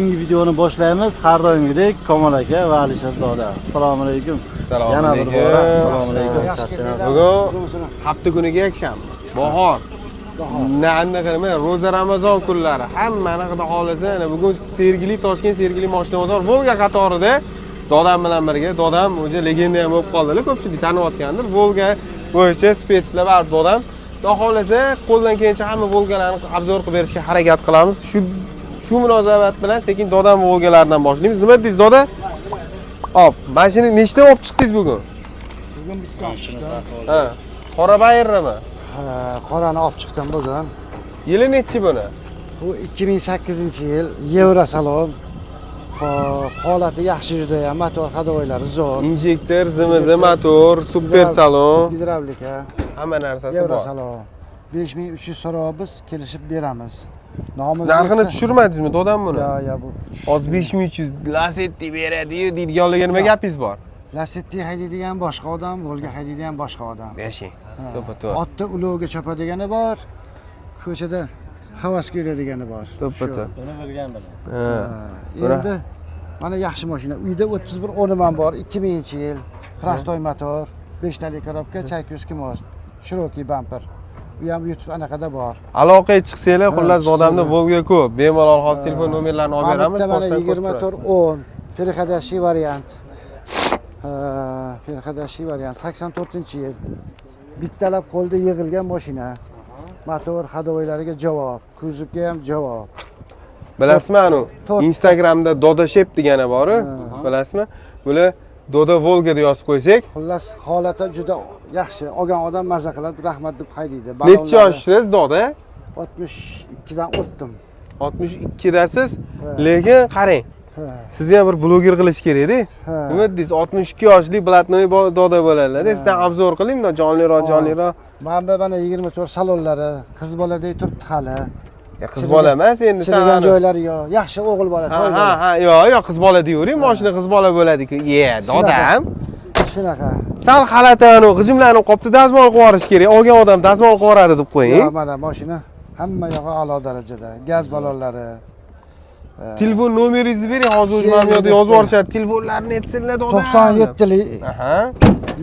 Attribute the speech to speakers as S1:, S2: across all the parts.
S1: Bugungi videoni boshlaymiz. Har doimgidek Komil aka va Alisher doda. Assalomu alaykum.
S2: Assalomu
S1: Yana bir
S2: alaykum.
S1: bora assalomu alaykum. Charchamayapsiz.
S2: Bugun hafta kuniga yakshanba. Bahor. Anaqa nima, ro'za Ramazon kunlari. Hammani xudo xohlasa, ana bugun Sergeli, Toshkent Sergeli moshina bozor Volga qatorida dodam bilan birga, dodam o'zi legenda ham bo'lib qoldilar, ko'pchilik taniyotgandir. Volga bo'yicha спец lar bor dodam. Xudo xohlasa, qo'ldan kelgancha hamma Volgalarni обзор qilib berishga harakat qilamiz. Shu munosabat bilan sekin dodam Volgalaridan boshlaymiz. Nima deysiz, doda? Hop, mashina nechta olib chiqdingiz bugun?
S3: Bugun bitta olib chiqdim.
S2: Ha. Qorabayirmi?
S3: Ha, qorani olib chiqdim bugun.
S2: Yili nechi buni?
S3: Bu 2008-yil, Yevro salon. Holati yaxshi juda ham, motor ходовой lari zo'r.
S2: Injektor, ЗМЗ motor, super salon,
S3: Gidravlika,
S2: hamma narsasi
S3: Yevro
S2: bor.
S3: salon. 5300 so'rayapmiz, kelishib beramiz. Nomimiz
S2: Narxini tushirmadingizmi dodam buni?
S3: Yo, bu
S2: Hozir 5300 Lasetti beradi-yu deydiganlarga nima gapingiz bor?
S3: Lasetti haydaydigan boshqa odam, Volga haydaydigan boshqa odam.
S2: Yashang.
S3: Ha.
S2: To'ppa to'g'ri.
S3: Otni uloviga chopadigani bor, ko'chada havasga yuradigani bor.
S2: To'ppa
S3: Shu.
S2: to'g'ri.
S1: Buni bilgan bilan.
S2: Ha.
S3: Ha, endi mana yaxshi mashina. Uyda 31 o'nim ham bor, 2000-yil. Простой motor, 5 tali коробка, Чайковский мост, широкий bamper. U ham YouTube anaqada bor.
S2: Aloqaga chiqsanglar,
S3: Ha,
S2: xullas dodamda
S3: chiqsanglar.
S2: Volga ko'p. Bemalol hozir telefon nomerlarini olib
S3: Mana
S2: beramiz.
S3: bitta mana
S2: Postdan ko'rib
S3: 24
S2: turasiz.
S3: 10 переходящий variant. Ha, переходящий variant 84-yil. Bittalab qo'lda yig'ilgan mashina. Motor ходовой lariga javob, kuzovga ham javob.
S2: Bilasizmi anu
S3: To'rt.
S2: Instagramda Doda Shep degani bor-ku, bilasizmi? Bular Doda Volga deb yozib qo'ysak,
S3: Xullas, holati juda yaxshi. Olgan odam maza qiladi, rahmat deb haydaydi.
S2: necha yoshsiz doda?
S3: 62 dan o'tdim.
S2: 62dasiz.
S3: Ha.
S2: Lekin qarang,
S3: Ha,
S2: sizni ham bir bloger qilish kerakda.
S3: ha.
S2: Nima deysiz? 62 yoshli блатной doda bo'ladilar. Sizdan обзор qiling, jonliroq, jonliroq.
S3: Mana bu mana 24 salonlari, qiz boladek turibdi hali.
S2: Ya, qiz bola emas endi
S3: Chirigan
S2: san.
S3: joylari yo'q. Yaxshi o'g'il bola,
S2: Ha
S3: toy
S2: ha
S3: bola.
S2: ha, yo'q, yo'q, qiz bola deyavering, mashina qiz bola bo'ladi-ku. Ye, dodam.
S3: Shunaqa.
S2: Sal xalati g'ijimlanib qolibdi, dazmol qilib yuborish kerak. Olgan odam dazmol qilib yuboradi deb qo'ying.
S3: Yo, mana mashina hamma yog'i a'lo darajada. Gaz balonlari.
S2: Telefon nomeringizni bering, hozir o'zim ham yoqda yozib yuborishadi. Telefonlarni aytsinlar dodam.
S3: 97lik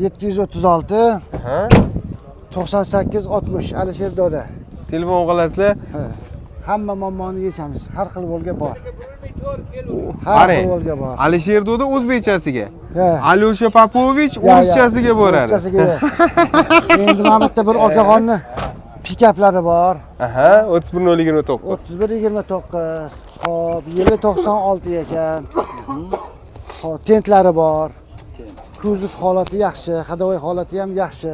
S3: 736 98 60 Alisher doda.
S2: Telefon qilasizlar.
S3: Ha. Hamma muammoni yechamiz. Har xil Volga bor. Har
S2: Qarang.
S3: xil Volga bor.
S2: Alisher doda o'zbekchasiga.
S3: Ha.
S2: Alyosha Popovich
S3: Ya, ya.
S2: o'rischasiga boradi.
S3: O'rischasiga yo'q. Endi mana bu yerda bir okaxonni pikaplari bor.
S2: Aha, 31029.
S3: 31 29. Xo'p, yili 96 ekan. Xo'p, tentlari bor. Kuzov holati yaxshi, ходовой holati ham yaxshi.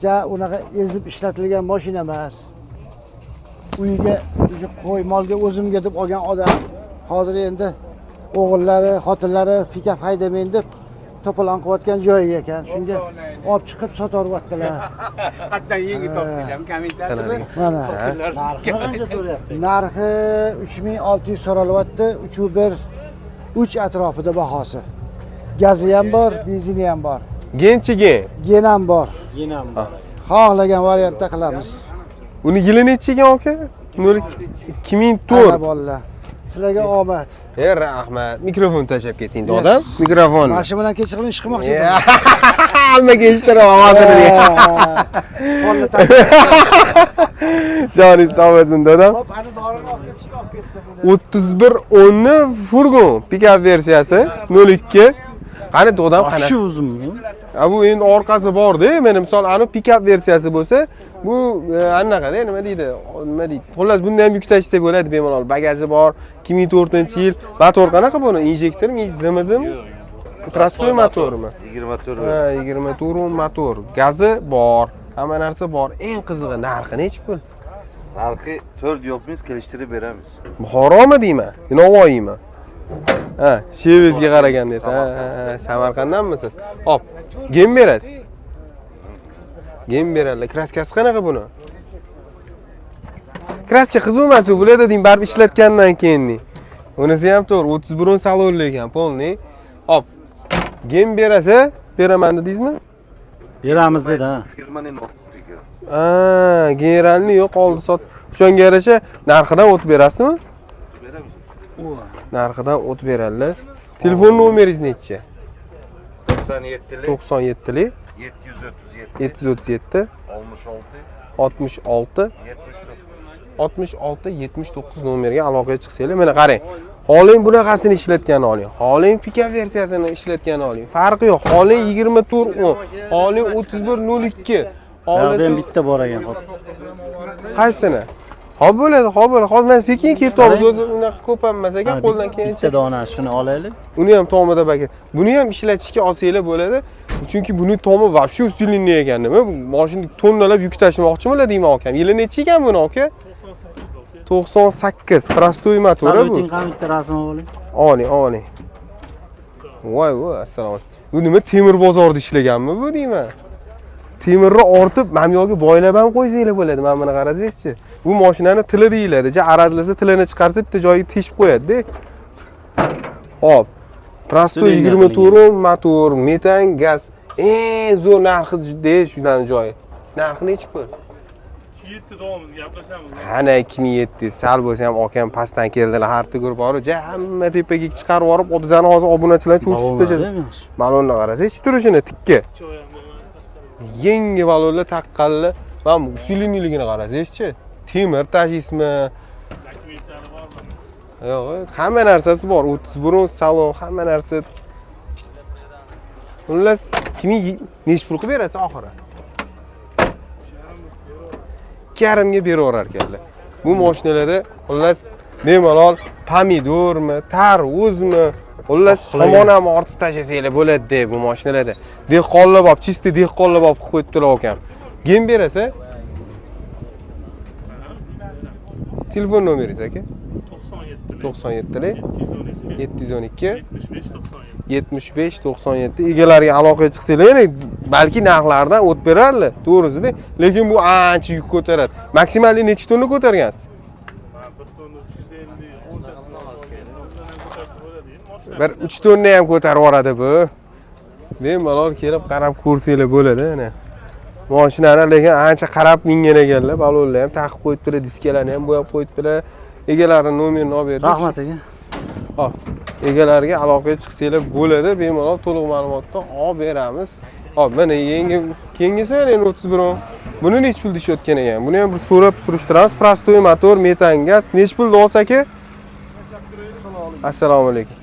S3: Ja unaqa ezib ishlatilgan mashina emas. Uyga уже qo'y molga o'zimga deb olgan odam hozir endi o'g'illari, xotinlari pikap haydamaydi deb to'polon qilayotgan joyi ekan. Shunga olib chiqib sotaveryaptilar.
S4: Hatto yangi topdik ham kommentariyada.
S3: Mana.
S1: Narxini qancha so'rayapti?
S3: Narxi 3600 so'ralyapti, 3 1 3 atrofida bahosi. Gazi ham bor, benzini ham bor.
S2: Genchi gen.
S3: Gen ham bor.
S1: Yenam bor.
S3: Xohlagan variantda qilamiz.
S2: Uni yili nechi ekan aka? 2004.
S3: Ana bolalar. Sizlarga omad.
S2: E, rahmat. Mikrofon tashlab keting dodam. Mikrofon.
S3: Mana shu bilan kechqurun ish qilmoqchi edim.
S2: Hammaga eshittiraman ovozini degan.
S3: Qo'lni
S2: Joningiz sog' bo'lsin dodam.
S3: Hop, ani dorini olib ketishga olib ketdim buni.
S2: 31 10 furgon pikap versiyasi 02. Qani dodam qani?
S1: Shu uzunmi?
S2: Ha, bu endi orqasi borda, mana misol ani pikap versiyasi bo'lsa, bu anaqada nima deydi? Nima deydi? Xullas bunda ham yuk tashisa bo'ladi bemalol. Bagaji bor. 2004-yil. Motor qanaqa buni? Injektormi, ЗМЗ mi? Простой motormi?
S5: 24.
S2: Ha, 24 motor. Gazi bor. Hamma narsa bor. Eng qizig'i narxi nechi pul?
S5: Narxi 4 yopmiz, kelishtirib beramiz.
S2: Buxoromi deyman? Navoiymi? Ha, shevizga qaraganda ha, ha, ha, Samarqanddanmisiz? Hop, gem berasiz. Gem beradilar. Краска si qanaqa buni? Краска qiziq emas u, bularda deng, baribir ishlatgandan keyin deng. Unisi ham to'g'ri, 31 salonli ekan, полный. Hop. Gem berasa, beraman dedingizmi?
S1: Beramiz dedi ha.
S5: Firmaning ortiga.
S2: Ha, генеральный yo'q, oldi sot. O'shanga yarasha narxidan o'tib berasizmi?
S5: Beramiz.
S2: Narxidan o't beradilar. Telefon nomeringiz nechi?
S5: 97'li
S2: 97'lik
S5: 737
S2: 737
S5: 66
S2: 66
S5: 79.
S2: 66 79 nomerga aloqaga chiqsanglar, mana qarang. Xohlang bunaqasini ishlatgan oling. Xohlang pikap versiyasini ishlatgan oling. Farqi yo'q. Xohlang 24 10, xohlang 31 02.
S1: Buyoqda ham
S2: Xohlasangiz
S1: bitta bor ekan hop.
S2: qaysini? Hop bo'ladi, hop bo'ladi. Hozir men sekin ketyapmiz, o'zi unaqa ko'p ham emas ekan,
S1: Ha,
S2: qo'ldan kelgancha.
S1: Bitta dona shuni olaylik.
S2: Uni ham tomida paket. Buni ham ishlatishga olsanglar bo'ladi. Chunki buni tomi вообще усиленный ekan, nima? Bu mashina tonnalab yuk tashimoqchimilar deyman akam. Yili nechi ekan buni aka? 98. Простой motori
S1: Sal
S2: bu.
S1: o'ting, qani bitta rasm oling.
S2: Oling, oling. Voy, voy, assalomu alaykum. Bu nima temir bozorida ishlaganmi bu deyman. Temirni ortib, mana bu yoqga boylab ham qo'ysanglar bo'ladi. Mana buni qarasangizchi. Bu mashinani tili deyiladi. Ja arazlasa tilini chiqarsa bitta joyiga teshib qo'yadi-da. Hop. Простой
S1: Silindr
S2: 24 motor, metan gaz. Eng zo'r narxi juda shularning joyi. Narxi nechi pul?
S6: 7 davomimiz gaplashamiz.
S2: Ana 2007 sal bo'lsa ham akam pastdan keldilar, har ko'rib borib, ja hamma tepaga chiqarib yuborib, bizani hozir obunachilar cho'chitib tashladi. Balonni qarasangiz, turishini tikka. Yangi balonlar taqqanlar, mana bu усиленный ligini qarasangizchi, temir tashlaysizmi? Yo'q, hamma narsasi bor. 31 salon, hamma narsa. Xullas, 2000 nechi pul qilib berasiz oxiri? 2,5 ga beraverar ekanlar. Bu mashinalarda xullas bemalol pomidormi, tarvuzmi, xullas somon ham ortib tashlasanglar bo'ladi bu mashinalarda. Dehqonlar olib, чисто dehqonlar olib qilib qo'yibdilar akam. Gen berasa? Telefon nomeringiz aka?
S6: 97
S2: 97
S6: 712
S2: 712
S6: 75 97.
S2: 75 97 egalariga aloqaga chiqsanglar, yana balki narxlardan o't berarlar, to'g'risida. Lekin bu ancha yuk ko'taradi. Maksimalniy necha tonna ko'targansiz?
S6: Man 1 tonna 350 o'rtasini ko'tarsa bo'ladi endi mashina.
S2: Bir 3 tonna ham ko'tarib yuboradi bu. Bemalol kelib qarab ko'rsanglar bo'ladi ana. Mashinani lekin ancha qarab mingan ekanlar, balonlar ham taqib qo'yibdilar, diskalarni ham bo'yab qo'yibdilar. Egalarining nomerini olib berdik.
S1: Rahmat aka.
S2: Hop. Egalariga aloqaga chiqsanglar bo'ladi, bemalol to'liq ma'lumotni olib beramiz. Hop, mana yangi keyingisi mana endi 31. Buni nechi pul deyishayotgan ekan? Buni ham bir so'rab surishtiramiz. Простой motor, metan gaz nechi pul olsa aka? Assalomu alaykum.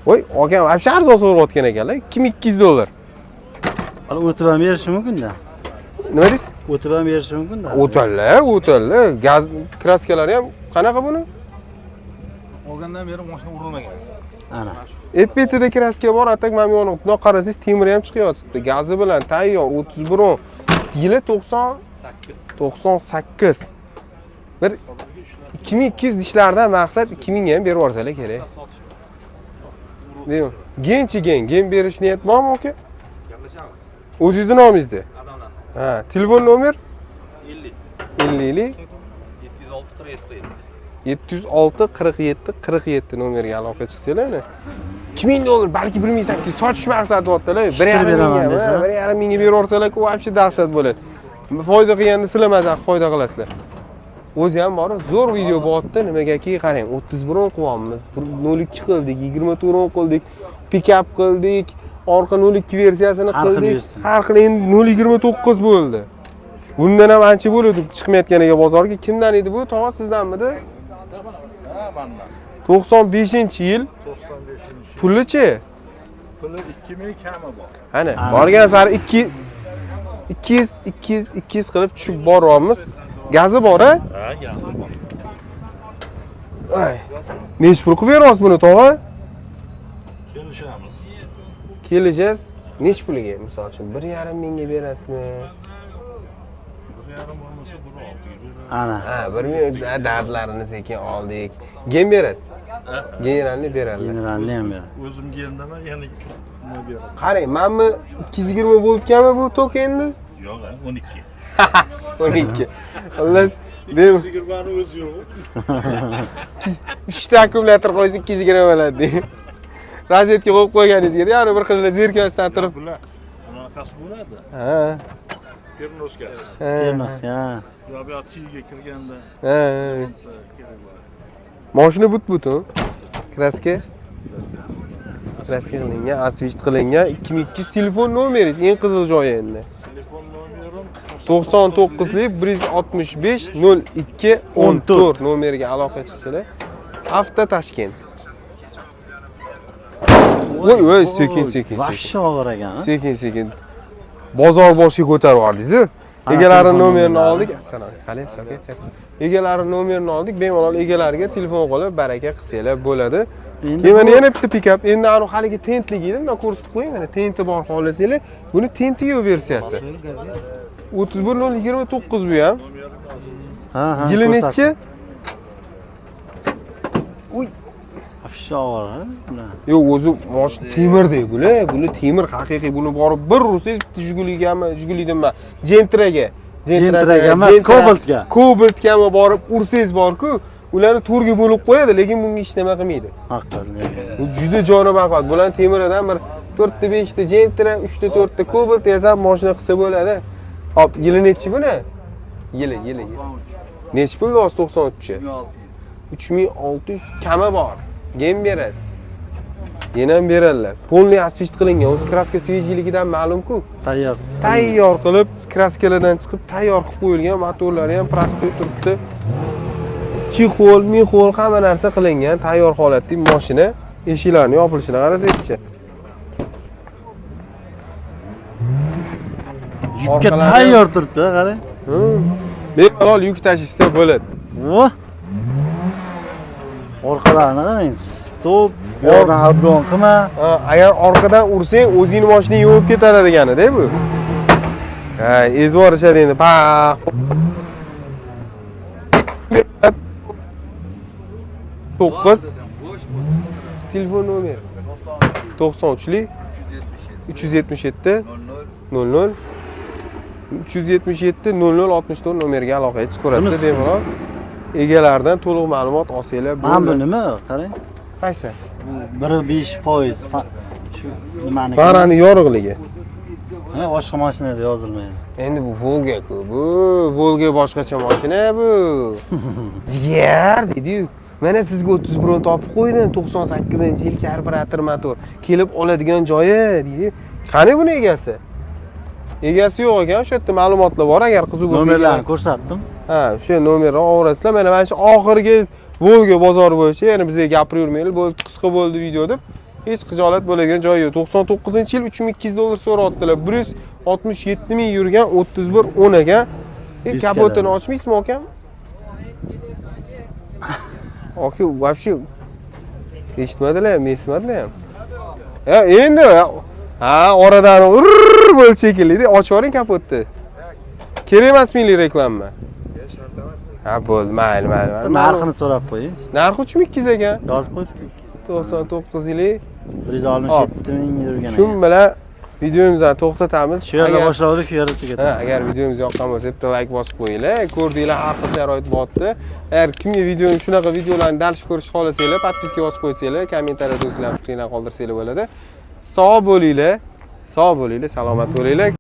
S2: Voy, akam вообще arzon so'rayotgan ekanlar. 2200 dollar.
S1: Hali o'tib ham berishi mumkin-da.
S2: Nima deysiz?
S1: O'tib ham berishi mumkin-da.
S2: O'talla, o'talla. Gaz kraskalari ham qanaqa buni?
S7: Olgandan beri mashina urilmagan.
S1: Ana.
S2: Ep betida kraska bor, atak mana bu yoqni bundoq qarasangiz temiri ham chiqyapti. Gazi bilan tayyor 31 yili 90 98. Bir 2200 dishlardan maqsad 2000 ga ham berib yuborsalar kerak. Deyman. Genchi gen, gen berish niyat bormi aka?
S7: Gaplashamiz.
S2: O'zingizni nomingizda?
S7: Adamlar.
S2: Ha, telefon nomer
S7: 50
S2: 50
S7: 706 47
S2: 706 47 47 nomeriga aloqa chiqsanglar ana. 2000 dollar, balki 1800 sotish maqsadi deyaptilar.
S1: Shishtirib
S2: 1.5
S1: beraman
S2: mingga,
S1: desa.
S2: 1.5 mingga berib yuborsalar-ku, вообще dahshat bo'ladi. Foyda qilganda sizlar maza qilib foyda qilasizlar. O'zi ham bor, zo'r video bo'lyapti. Nimagaki qarang, 31 qilyapmiz, 02 qildik, 24 qildik, pikap qildik, orqa 02 versiyasini
S1: Har xil
S2: qildik.
S1: versiya.
S2: Har xil endi 0.29 bo'ldi. Bundan ham ancha bo'ldi chiqmayotganiga bozorga. Kimdan edi bu? Tog'a sizdanmidi?
S7: Ha, mandan.
S2: 95-yil
S7: 95.
S2: Pulichi?
S7: Puli 2000 kami bor.
S2: Ana, borgan sari 2 200 200 200 qilib tushib boryapmiz. Gazi bor a?
S7: Ha, gazi bor.
S2: Ay. Nechi pul qilib beryapsiz buni tog'a?
S7: Kelishamiz.
S2: Kelishasiz. Nechi puliga? Misol uchun 1.5 mingga berasizmi?
S7: 1.5 bo'lmasa 1.6 ga beramiz.
S1: Ana.
S2: Ha, 1 ming dardlarini sekin oldik. Gen berasiz. Generalni beradilar.
S1: Generalni ham beradi.
S7: O'zim gendaman, yana nima beraman?
S2: Qarang, mana bu 220 voltgami bu tok endi?
S7: Yo'q, ha, 12.
S2: 12. Xullas, dem
S7: 220 ni o'zi yo'q.
S2: 3 ta akkumulyator qo'ysa 220 bo'ladi. Rozetka qo'yib qo'yganingizga, ya'ni bir xil zerkasidan turib.
S7: Bular bunaqasi bo'ladi.
S2: Ha.
S7: Переноска si.
S2: Ha.
S1: Bermas, ha.
S7: Yo bu yoq tiyga kirganda
S2: Ha.
S7: kerak bo'ladi.
S2: Mashina but-butun. Краска. Краска qilingan, освещать qilingan. 2200. Telefon nomeringiz, eng qiziq joyi endi.
S6: Telefon nomerim
S2: 99lik 165 02 14 nomeriga aloqa chiqsalar. Avto Toshkent. Voy, voy, sekin, sekin, sekin.
S1: Вообще og'ir ekan, ha?
S2: Sekin, sekin. Bozor boshiga ko'tarib yubordingiz-ku.
S1: Ha,
S2: Egalari
S1: telefon
S2: nomerini
S1: nomerlari.
S2: Oldik. Assalomu alaykum. Qalaysiz? Egalari nomerini oldik. Bemalol egalariga telefon qilib baraka qilsanglar bo'ladi.
S1: Endi
S2: Keyin mana yana bitta pikap. Endi anu haligi tentlik edi, bundan ko'rsatib qo'ying. Mana tenti bor xohlasanglar. Buni tenti yo'q versiyasi. 31029 bu ham.
S1: Ha,
S2: Yili
S1: ko'rsatdi.
S2: nechi?
S1: Вообще og'ir, ha? Bular.
S2: Yo'q, o'zi moshina temirdek bular. Buni temir haqiqiy. Buni borib bir ursangiz bitta Jiguligami, Jigulidanmi? Gentraga.
S1: Gentraga emas, Cobaltga.
S2: Cobaltgami borib ursangiz bor-ku, ularni to'rga bo'lib qo'yadi, lekin bunga hech nima qilmaydi.
S1: Haqiqatdan.
S2: Bu juda joni baquvvat. Bularni temiridan bir 4 ta 5 ta Gentra, 3 ta 4 ta Cobalt yasab mashina qilsa bo'ladi. Hop, yili nechi buni? Yili, yili. Yili. Nechi pul hozir 93-chi? 3600 kami bor. Gem berasiz. Yana ham beradilar. Полный освещать qilingan. O'zi краска свежий ligidan ma'lum-ku.
S1: Tayyor.
S2: Tayyor qilib, краска lardan chiqib tayyor qilib qo'yilgan, motorlari ham простой turibdi. Чехол, mexol hamma narsa qilingan, tayyor holatda mashina. Eshiklarni yopilishini qarasangizchi.
S1: Yukka
S2: Orqalari-
S1: tayyor turibdi, qarang.
S2: Bemalol yuk tashishsa bo'ladi.
S1: Voh. Orqalarini qarang. Stop, bu yoqdan обгон qilma.
S2: Ha, agar orqadan ursang, o'zingni mashinang yuvib ketadi degani-da bu. Ha, ezib yuborishadi endi. Paq. 9 telefon nomeri 93lik 377 00 377 00 64 nomeriga aloqaga chiqaverasizlar
S1: Bunisi-
S2: bemalol. Egalaridan to'liq ma'lumot olsanglar
S1: Mana bu
S2: bo'ladi.
S1: nima? Qarang.
S2: Qaysi?
S1: 1.5% shu nimani?
S2: Farani yorug'ligi.
S1: Mana boshqa mashinada yozilmaydi.
S2: Endi bu Volga-ku. Bu Volga boshqacha mashina bu. Jigar dedi-yu. Mana sizga 31 ni topib qo'ydim. 98-yil karburator motor. Kelib oladigan joyi deydi. Qani buni egasi? Egasi yo'q ekan, o'sha yerda ma'lumotlar bor, agar qiziq bo'lsa.
S1: Nomerlarni ko'rsatdim.
S2: Ha, o'sha nomerni olaverasizlar. Mana shu oxirgi Volga bozori bo'yicha yana bizga gapiravermaylik, bo'ldi, qisqa bo'ldi video deb. Hech xijolat bo'ladigan joyi yo'q. 99-yil 3200 dollar so'rayaptilar. 167 ming yurgan 31 10 ekan.
S1: Diskalar.
S2: Kapotini ochmaysizmi akam? Aka, вообще eshitmadilar ham, eshitmadilar ham. Ha, endi ha, oradan urr bo'ldi shekilli. Ochib yuboring kapotni. Kerak emas minglik reklama. Ha, bo'ldi, mayli, mayli, mayli.
S1: Narxini so'rab qo'ying.
S2: Narxi 3200 ekan.
S1: Yozib qo'yibdi.
S2: 99 yillik.
S1: 167 ming yurgan
S2: Shu
S1: ekan.
S2: bilan videomizni to'xtatamiz.
S1: Shu yerda boshladik, shu yerda
S2: Ha,
S1: tugatamiz.
S2: agar videomiz yoqqan bo'lsa, bitta like bosib qo'yinglar. Ko'rdinglar, har xil sharoit bo'lyapti. Agar kimga videoni shunaqa videolarni дальше ko'rishni xohlasanglar, подписка bosib qo'ysanglar, kommentariyada o'zinglar fikringlarni qoldirsanglar bo'ladi. Sog' bo'linglar. Sog' bo'linglar, salomat bo'linglar.